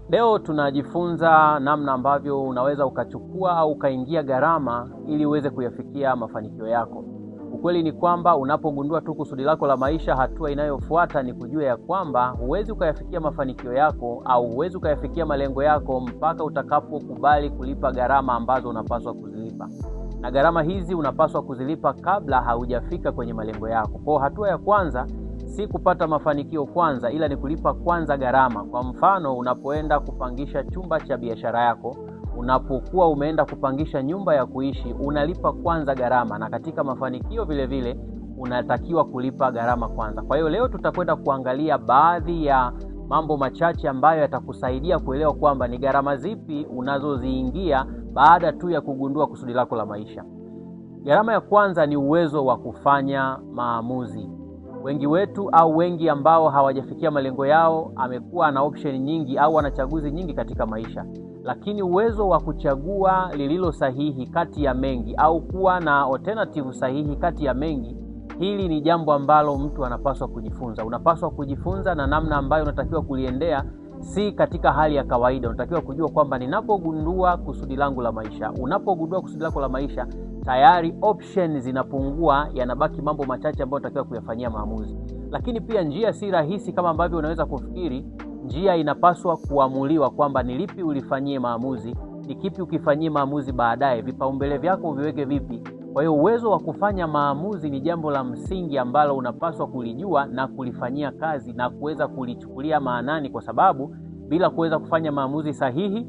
Leo tunajifunza namna ambavyo unaweza ukachukua au ukaingia gharama ili uweze kuyafikia mafanikio yako. Ukweli ni kwamba unapogundua tu kusudi lako la maisha, hatua inayofuata ni kujua ya kwamba huwezi ukayafikia mafanikio yako au huwezi ukayafikia malengo yako mpaka utakapokubali kulipa gharama ambazo unapaswa kuzilipa. Na gharama hizi unapaswa kuzilipa kabla haujafika kwenye malengo yako. Kwa hatua ya kwanza si kupata mafanikio kwanza, ila ni kulipa kwanza gharama. Kwa mfano, unapoenda kupangisha chumba cha biashara yako, unapokuwa umeenda kupangisha nyumba ya kuishi, unalipa kwanza gharama, na katika mafanikio vile vile unatakiwa kulipa gharama kwanza. Kwa hiyo leo tutakwenda kuangalia baadhi ya mambo machache ambayo yatakusaidia kuelewa kwamba ni gharama zipi unazoziingia baada tu ya kugundua kusudi lako la maisha. Gharama ya kwanza ni uwezo wa kufanya maamuzi. Wengi wetu au wengi ambao hawajafikia malengo yao amekuwa na option nyingi au ana chaguzi nyingi katika maisha. Lakini uwezo wa kuchagua lililo sahihi kati ya mengi au kuwa na alternative sahihi kati ya mengi, hili ni jambo ambalo mtu anapaswa kujifunza. Unapaswa kujifunza na namna ambayo unatakiwa kuliendea, si katika hali ya kawaida. Unatakiwa kujua kwamba ninapogundua kusudi langu la maisha, unapogundua kusudi lako la maisha, tayari option zinapungua, yanabaki mambo machache ambayo unatakiwa kuyafanyia maamuzi. Lakini pia njia si rahisi kama ambavyo unaweza kufikiri. Njia inapaswa kuamuliwa kwamba ni lipi ulifanyie maamuzi, ni kipi ukifanyie maamuzi baadaye, vipaumbele vyako uviweke vipi. Kwa hiyo uwezo wa kufanya maamuzi ni jambo la msingi ambalo unapaswa kulijua na kulifanyia kazi na kuweza kulichukulia maanani, kwa sababu bila kuweza kufanya maamuzi sahihi,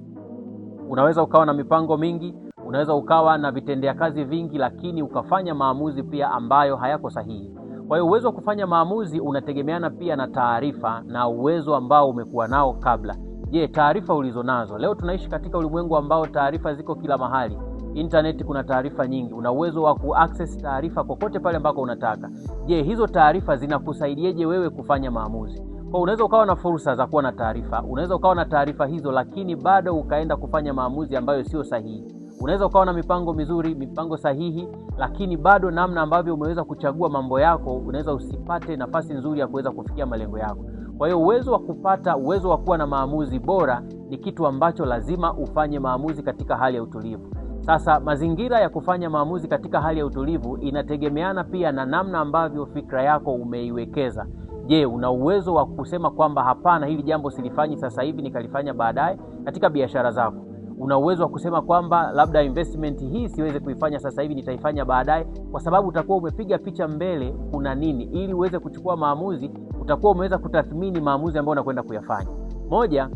unaweza ukawa na mipango mingi, unaweza ukawa na vitendea kazi vingi, lakini ukafanya maamuzi pia ambayo hayako sahihi. Kwa hiyo uwezo wa kufanya maamuzi unategemeana pia na taarifa na uwezo ambao umekuwa nao kabla. Je, taarifa ulizonazo? Leo tunaishi katika ulimwengu ambao taarifa ziko kila mahali. Internet kuna taarifa nyingi. Una uwezo wa kuaccess taarifa kokote pale ambako unataka. Je, hizo taarifa zinakusaidieje wewe kufanya maamuzi? Kwa unaweza ukawa na fursa za kuwa na taarifa, unaweza ukawa na taarifa hizo lakini bado ukaenda kufanya maamuzi ambayo sio sahihi. Unaweza ukawa na mipango mizuri, mipango sahihi, lakini bado namna ambavyo umeweza kuchagua mambo yako, unaweza usipate nafasi nzuri ya kuweza kufikia malengo yako. Kwa hiyo uwezo wa kupata, uwezo wa kuwa na maamuzi bora ni kitu ambacho lazima ufanye maamuzi katika hali ya utulivu. Sasa mazingira ya kufanya maamuzi katika hali ya utulivu inategemeana pia na namna ambavyo fikra yako umeiwekeza. Je, una uwezo wa kusema kwamba hapana, hili jambo silifanyi sasa hivi, nikalifanya baadaye? Katika biashara zako una uwezo wa kusema kwamba labda investment hii siweze kuifanya sasa hivi, nitaifanya baadaye, kwa sababu utakuwa umepiga picha mbele kuna nini, ili uweze kuchukua maamuzi. Utakuwa umeweza kutathmini maamuzi ambayo unakwenda kuyafanya. Moja,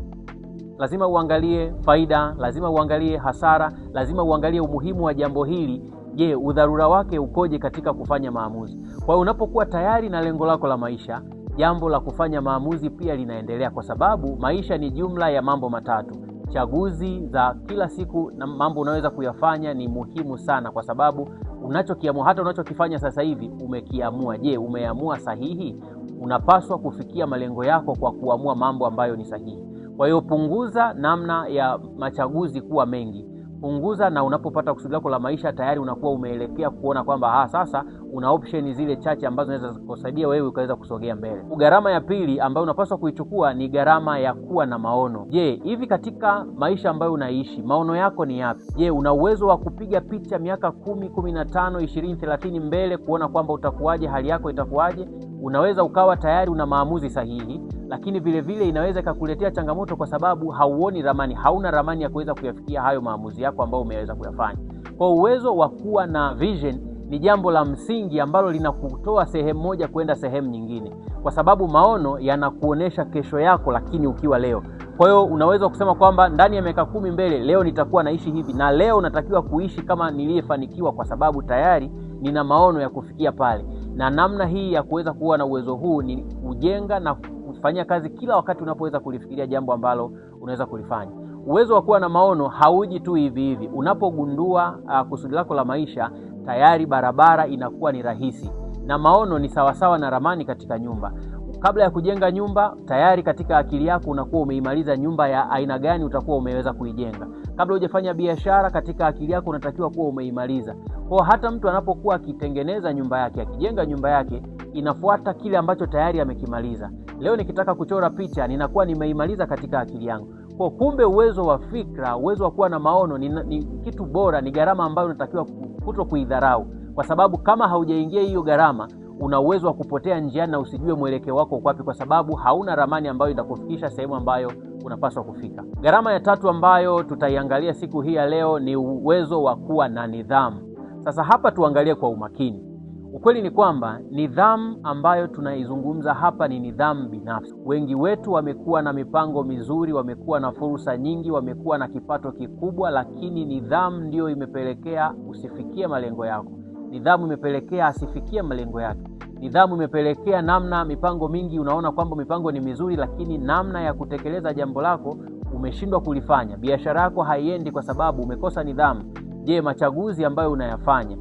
lazima uangalie faida, lazima uangalie hasara, lazima uangalie umuhimu wa jambo hili. Je, udharura wake ukoje katika kufanya maamuzi? Kwa hiyo unapokuwa tayari na lengo lako la maisha, jambo la kufanya maamuzi pia linaendelea, kwa sababu maisha ni jumla ya mambo matatu. Chaguzi za kila siku na mambo unaweza kuyafanya ni muhimu sana, kwa sababu unachokiamua, hata unachokifanya sasa hivi umekiamua. Je, umeamua sahihi? Unapaswa kufikia malengo yako kwa kuamua mambo ambayo ni sahihi. Kwa hiyo punguza namna ya machaguzi kuwa mengi. Punguza, na unapopata kusudi lako la maisha tayari unakuwa umeelekea kuona kwamba sasa una option zile chache ambazo zinaweza kukusaidia wewe ukaweza kusogea mbele. Gharama ya pili ambayo unapaswa kuichukua ni gharama ya kuwa na maono. Je, hivi katika maisha ambayo unaishi, maono yako ni yapi? Je, una uwezo wa kupiga picha miaka 10, 15, 20, 30 mbele kuona kwamba utakuwaje, hali yako itakuwaje? Unaweza ukawa tayari una maamuzi sahihi, lakini vile vile inaweza ikakuletea changamoto kwa sababu hauoni ramani, hauna ramani ya kuweza kuyafikia hayo maamuzi yako ambayo umeweza kuyafanya. Kwa uwezo wa kuwa na vision ni jambo la msingi ambalo linakutoa sehemu moja kwenda sehemu nyingine, kwa sababu maono yanakuonesha kesho yako lakini ukiwa leo. Kwa hiyo unaweza kusema kwamba ndani ya miaka 10 mbele leo nitakuwa naishi hivi, na leo natakiwa kuishi kama niliyefanikiwa, kwa sababu tayari nina maono ya kufikia pale. Na namna hii ya kuweza kuwa na uwezo huu ni kujenga na kufanya kazi kila wakati unapoweza kulifikiria jambo ambalo unaweza kulifanya. Uwezo wa kuwa na maono hauji tu hivi hivi. Unapogundua kusudi lako la maisha, tayari barabara inakuwa ni rahisi. Na maono ni sawasawa na ramani katika nyumba. Kabla ya kujenga nyumba, tayari katika akili yako unakuwa umeimaliza nyumba ya aina gani utakuwa umeweza kuijenga. Kabla hujafanya biashara, katika akili yako unatakiwa kuwa umeimaliza. Kwa hata mtu anapokuwa akitengeneza nyumba yake, akijenga nyumba yake, inafuata kile ambacho tayari amekimaliza. Leo nikitaka kuchora picha, ninakuwa nimeimaliza katika akili yangu. Kwa kumbe uwezo wa fikra, uwezo wa kuwa na maono ni kitu bora, ni gharama ambayo unatakiwa kuto kuidharau, kwa sababu kama haujaingia hiyo gharama, una uwezo wa kupotea njiani na usijue mwelekeo wako uko wapi, kwa sababu hauna ramani ambayo itakufikisha sehemu ambayo unapaswa kufika. Gharama ya tatu ambayo tutaiangalia siku hii ya leo ni uwezo wa kuwa na nidhamu. Sasa hapa tuangalie kwa umakini. Ukweli ni kwamba nidhamu ambayo tunaizungumza hapa ni nidhamu binafsi. Wengi wetu wamekuwa na mipango mizuri, wamekuwa na fursa nyingi, wamekuwa na kipato kikubwa, lakini nidhamu ndiyo imepelekea usifikie malengo yako. Nidhamu imepelekea asifikie malengo yake. Nidhamu imepelekea namna mipango mingi, unaona kwamba mipango ni mizuri, lakini namna ya kutekeleza jambo lako umeshindwa kulifanya. Biashara yako haiendi kwa sababu umekosa nidhamu. Je, machaguzi ambayo unayafanya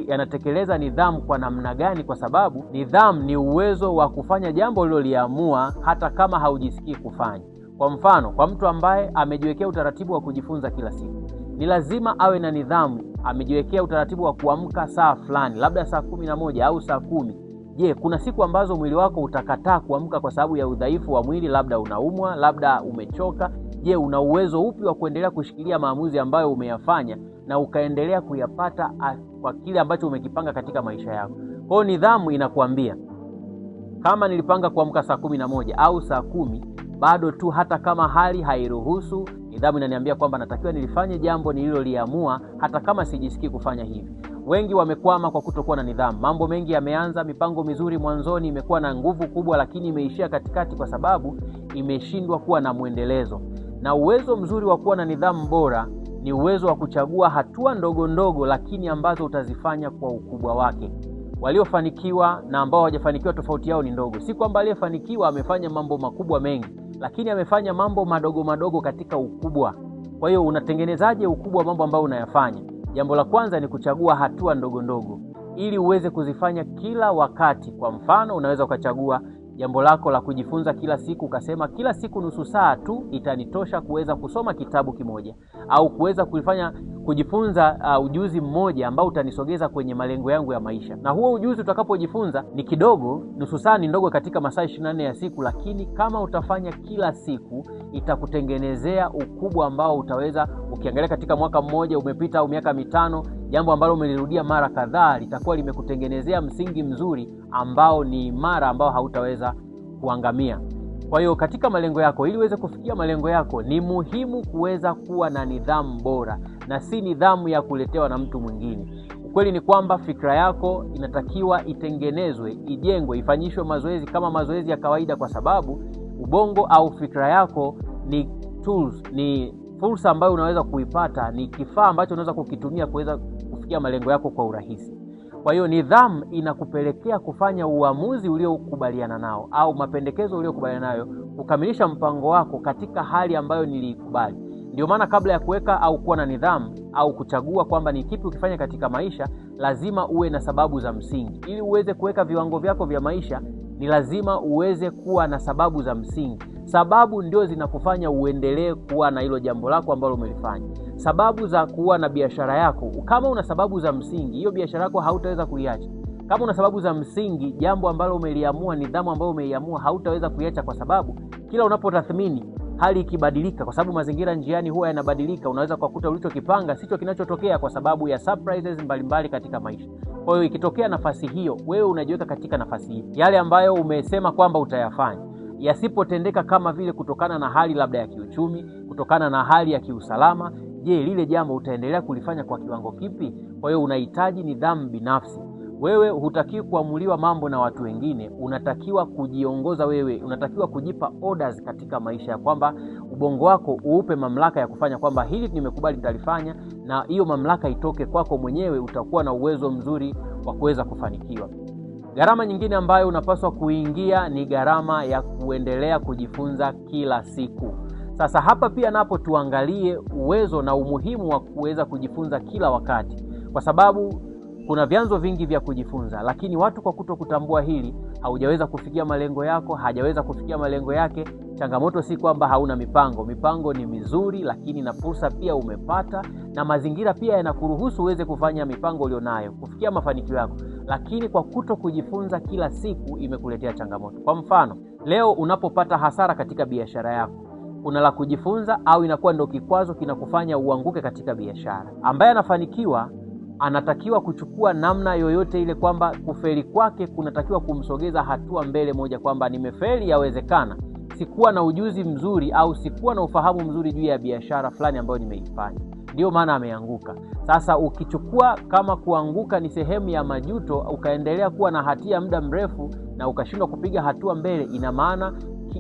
yanatekeleza nidhamu kwa namna gani? Kwa sababu nidhamu ni uwezo wa kufanya jambo uliloliamua hata kama haujisikii kufanya. Kwa mfano, kwa mtu ambaye amejiwekea utaratibu wa kujifunza kila siku, ni lazima awe na nidhamu. Amejiwekea utaratibu wa kuamka saa fulani, labda saa 11 au saa 10. Je, kuna siku ambazo mwili wako utakataa kuamka kwa sababu ya udhaifu wa mwili, labda unaumwa, labda umechoka? Je, una uwezo upi wa kuendelea kushikilia maamuzi ambayo umeyafanya na ukaendelea kuyapata kwa kile ambacho umekipanga katika maisha yako? Kwa hiyo nidhamu inakuambia kama nilipanga kuamka saa 11 au saa 10, bado tu hata kama hali hairuhusu, nidhamu inaniambia kwamba natakiwa nilifanye jambo nililoliamua hata kama sijisikii kufanya hivi. Wengi wamekwama kwa kutokuwa na nidhamu. Mambo mengi yameanza, mipango mizuri mwanzoni imekuwa na nguvu kubwa, lakini imeishia katikati kwa sababu imeshindwa kuwa na mwendelezo. Na uwezo mzuri wa kuwa na nidhamu bora ni uwezo wa kuchagua hatua ndogo ndogo, lakini ambazo utazifanya kwa ukubwa wake. Waliofanikiwa na ambao hawajafanikiwa tofauti yao ni ndogo. Si kwamba aliyefanikiwa amefanya mambo makubwa mengi, lakini amefanya mambo madogo madogo katika ukubwa. Kwa hiyo unatengenezaje ukubwa wa mambo ambayo unayafanya? Jambo la kwanza ni kuchagua hatua ndogo ndogo ili uweze kuzifanya kila wakati. Kwa mfano, unaweza ukachagua jambo lako la kujifunza kila siku, ukasema kila siku nusu saa tu itanitosha kuweza kusoma kitabu kimoja au kuweza kufanya kujifunza ujuzi mmoja ambao utanisogeza kwenye malengo yangu ya maisha. Na huo ujuzi utakapojifunza ni kidogo, nusu saa ni ndogo katika masaa 24 ya siku, lakini kama utafanya kila siku itakutengenezea ukubwa ambao utaweza, ukiangalia katika mwaka mmoja umepita au miaka 5, jambo ambalo umelirudia mara kadhaa litakuwa limekutengenezea msingi mzuri ambao ni imara, ambao hautaweza kuangamia. Kwa hiyo katika malengo yako, ili uweze kufikia malengo yako, ni muhimu kuweza kuwa na nidhamu bora na si nidhamu ya kuletewa na mtu mwingine. Ukweli ni kwamba fikra yako inatakiwa itengenezwe, ijengwe, ifanyishwe mazoezi kama mazoezi ya kawaida, kwa sababu ubongo au fikra yako ni tools, ni fursa ambayo unaweza kuipata, ni kifaa ambacho unaweza kukitumia kuweza kufikia malengo yako kwa urahisi. Kwa hiyo nidhamu inakupelekea kufanya uamuzi uliokubaliana nao au mapendekezo uliokubaliana nayo, kukamilisha mpango wako katika hali ambayo niliikubali. Ndio maana kabla ya kuweka au kuwa na nidhamu au kuchagua kwamba ni kipi ukifanya katika maisha, lazima uwe na sababu za msingi. Ili uweze kuweka viwango vyako vya maisha, ni lazima uweze kuwa na sababu za msingi. Sababu ndio zinakufanya uendelee kuwa na hilo jambo lako ambalo umelifanya. Sababu za kuwa na biashara yako, kama una sababu za msingi, hiyo biashara yako hautaweza kuiacha. Kama una sababu za msingi, jambo ambalo umeliamua, nidhamu ambayo umeiamua, hautaweza kuiacha, kwa sababu kila unapotathmini hali ikibadilika, kwa sababu mazingira njiani huwa yanabadilika, unaweza kukuta ulichokipanga sicho kinachotokea kwa sababu ya surprises mbalimbali katika maisha. Kwa hiyo ikitokea nafasi hiyo, wewe unajiweka katika nafasi hiyo. Yale ambayo umesema kwamba utayafanya yasipotendeka kama vile kutokana na hali labda ya kiuchumi, kutokana na hali ya kiusalama, je, lile jambo utaendelea kulifanya kwa kiwango kipi? Kwa hiyo unahitaji nidhamu binafsi. Wewe hutakiwi kuamuliwa mambo na watu wengine, unatakiwa kujiongoza wewe, unatakiwa kujipa orders katika maisha ya kwamba ubongo wako uupe mamlaka ya kufanya kwamba hili nimekubali nitalifanya, na hiyo mamlaka itoke kwako mwenyewe. Utakuwa na uwezo mzuri wa kuweza kufanikiwa. Gharama nyingine ambayo unapaswa kuingia ni gharama ya kuendelea kujifunza kila siku. Sasa hapa pia napo tuangalie uwezo na umuhimu wa kuweza kujifunza kila wakati, kwa sababu kuna vyanzo vingi vya kujifunza, lakini watu kwa kutokutambua hili, haujaweza kufikia malengo yako, hajaweza kufikia malengo yake. Changamoto si kwamba hauna mipango, mipango ni mizuri, lakini na fursa pia umepata na mazingira pia yanakuruhusu uweze kufanya mipango ulionayo, kufikia mafanikio yako, lakini kwa kuto kujifunza kila siku imekuletea changamoto. Kwa mfano, leo unapopata hasara katika biashara yako kuna la kujifunza au inakuwa ndio kikwazo kinakufanya uanguke katika biashara. Ambaye anafanikiwa anatakiwa kuchukua namna yoyote ile kwamba kufeli kwake kunatakiwa kumsogeza hatua mbele moja, kwamba nimefeli, yawezekana sikuwa na ujuzi mzuri au sikuwa na ufahamu mzuri juu ya biashara fulani ambayo nimeifanya, ndio maana ameanguka. Sasa ukichukua kama kuanguka ni sehemu ya majuto, ukaendelea kuwa na hatia muda mrefu na ukashindwa kupiga hatua mbele, ina maana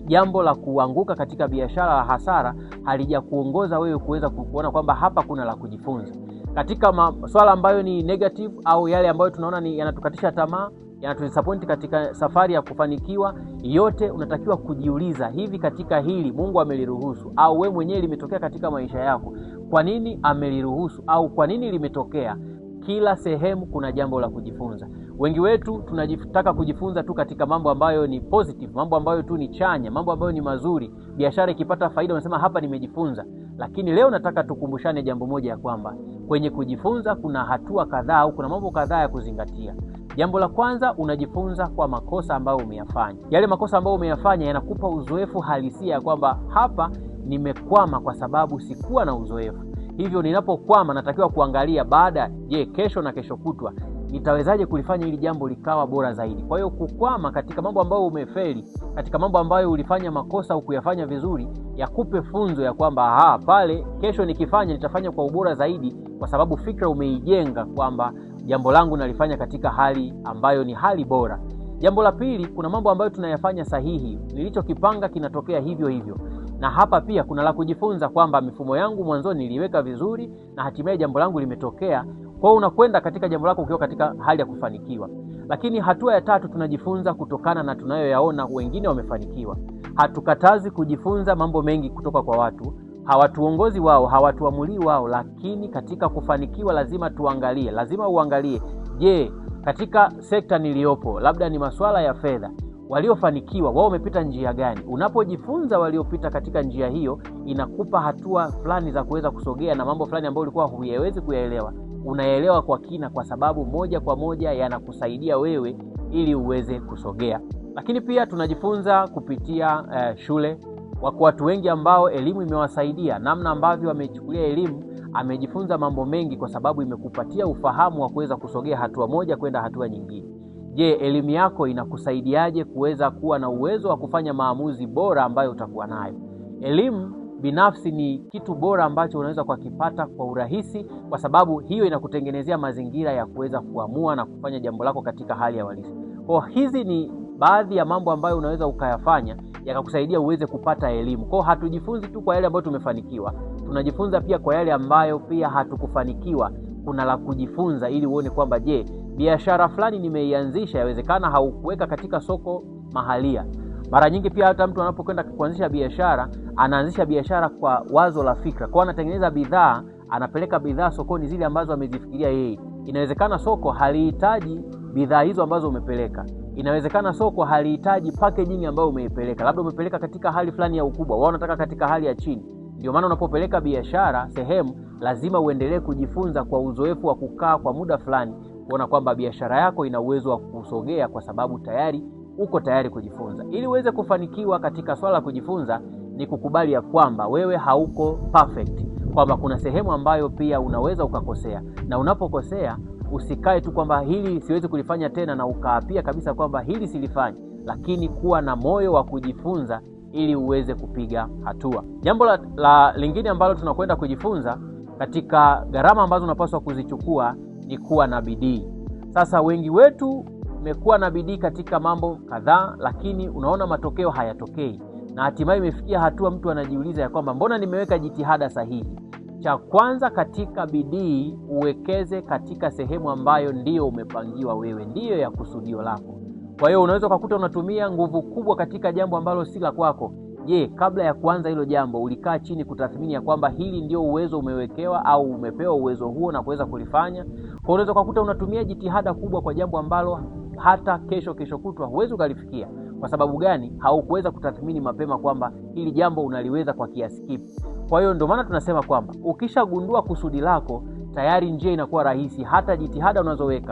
jambo la kuanguka katika biashara la hasara halijakuongoza wewe kuweza kuona kwamba hapa kuna la kujifunza. Katika maswala ambayo ni negative au yale ambayo tunaona ni yanatukatisha tamaa, yanatudisappoint katika safari ya kufanikiwa, yote unatakiwa kujiuliza, hivi katika hili Mungu ameliruhusu au we mwenyewe limetokea katika maisha yako? Kwa nini ameliruhusu au kwa nini limetokea? Kila sehemu kuna jambo la kujifunza. Wengi wetu tunajitaka kujifunza tu katika mambo ambayo ni positive, mambo ambayo tu ni chanya, mambo ambayo ni mazuri. Biashara ikipata faida unasema hapa nimejifunza. Lakini leo nataka tukumbushane jambo moja, ya kwamba kwenye kujifunza kuna hatua kadhaa au kuna mambo kadhaa ya kuzingatia. Jambo la kwanza, unajifunza kwa makosa ambayo umeyafanya. Yale makosa ambayo umeyafanya yanakupa uzoefu halisia ya kwamba hapa nimekwama kwa sababu sikuwa na uzoefu. Hivyo ninapokwama natakiwa kuangalia baada, je, kesho na kesho kutwa nitawezaje kulifanya hili jambo likawa bora zaidi. Kwa hiyo kukwama katika mambo ambayo umefeli, katika mambo ambayo ulifanya makosa au kuyafanya vizuri, yakupe funzo ya kwamba pale kesho nikifanya nitafanya kwa ubora zaidi, kwa sababu fikra umeijenga kwamba jambo langu nalifanya katika hali ambayo ni hali bora. Jambo la pili, kuna mambo ambayo tunayafanya sahihi, nilichokipanga kinatokea hivyo hivyo. Na hapa pia kuna la kujifunza kwamba mifumo yangu mwanzoni niliweka vizuri na hatimaye jambo langu limetokea. Kwa hiyo unakwenda katika jambo lako ukiwa katika hali ya kufanikiwa. Lakini hatua ya tatu, tunajifunza kutokana na tunayoyaona wengine wamefanikiwa. Hatukatazi kujifunza mambo mengi kutoka kwa watu, hawatuongozi wao, hawatuamulii wao, lakini katika kufanikiwa lazima tuangalie, lazima uangalie, je, katika sekta niliyopo, labda ni masuala ya fedha, waliofanikiwa wao wamepita njia gani? Unapojifunza waliopita katika njia hiyo, inakupa hatua fulani za kuweza kusogea na mambo fulani ambayo ulikuwa huyawezi kuyaelewa unaelewa kwa kina, kwa sababu moja kwa moja yanakusaidia wewe ili uweze kusogea. Lakini pia tunajifunza kupitia shule. Wako watu wengi ambao elimu imewasaidia namna ambavyo wamechukulia elimu, amejifunza mambo mengi kwa sababu imekupatia ufahamu wa kuweza kusogea hatua moja kwenda hatua nyingine. Je, elimu yako inakusaidiaje kuweza kuwa na uwezo wa kufanya maamuzi bora ambayo utakuwa nayo? Elimu binafsi ni kitu bora ambacho unaweza kukipata kwa urahisi, kwa sababu hiyo inakutengenezea mazingira ya kuweza kuamua na kufanya jambo lako katika hali ya halisi. Kwa hizi ni baadhi ya mambo ambayo unaweza ukayafanya yakakusaidia uweze kupata elimu. Kwa hatujifunzi tu kwa yale ambayo tumefanikiwa, tunajifunza pia kwa yale ambayo pia hatukufanikiwa. Kuna la kujifunza ili uone kwamba je, biashara fulani nimeianzisha, yawezekana haukuweka katika soko mahalia. Mara nyingi pia hata mtu anapokwenda kuanzisha biashara, anaanzisha biashara kwa wazo la fikra. Kwa anatengeneza bidhaa, anapeleka bidhaa sokoni zile ambazo amezifikiria yeye. Inawezekana soko halihitaji bidhaa hizo ambazo umepeleka. Inawezekana soko halihitaji packaging ambayo umeipeleka. Labda umepeleka katika hali fulani ya ukubwa, wao wanataka katika hali ya chini. Ndio maana unapopeleka biashara sehemu, lazima uendelee kujifunza kwa uzoefu wa kukaa kwa muda fulani, kuona kwamba biashara yako ina uwezo wa kusogea, kwa sababu tayari uko tayari kujifunza. Ili uweze kufanikiwa katika swala la kujifunza, ni kukubali ya kwamba wewe hauko perfect, kwamba kuna sehemu ambayo pia unaweza ukakosea, na unapokosea usikae tu kwamba hili siwezi kulifanya tena na ukaapia kabisa kwamba hili silifanyi, lakini kuwa na moyo wa kujifunza ili uweze kupiga hatua. Jambo la lingine ambalo tunakwenda kujifunza katika gharama ambazo unapaswa kuzichukua ni kuwa na bidii. Sasa wengi wetu tumekuwa na bidii katika mambo kadhaa, lakini unaona matokeo hayatokei, na hatimaye imefikia hatua mtu anajiuliza ya kwamba mbona nimeweka jitihada sahihi. Cha kwanza katika bidii, uwekeze katika sehemu ambayo ndiyo umepangiwa wewe, ndiyo ya kusudio lako. Kwa hiyo unaweza ukakuta unatumia nguvu kubwa katika jambo ambalo si la kwako. Je, kabla ya kuanza hilo jambo ulikaa chini kutathmini ya kwamba hili ndio uwezo umewekewa au umepewa uwezo huo na kuweza kulifanya? Kwa unaweza ukakuta unatumia jitihada kubwa kwa jambo ambalo hata kesho kesho kutwa huwezi ukalifikia. Kwa sababu gani? Haukuweza kutathmini mapema kwamba hili jambo unaliweza kwa kiasi kipi. Kwa hiyo ndio maana tunasema kwamba ukishagundua kusudi lako tayari njia inakuwa rahisi, hata jitihada unazoweka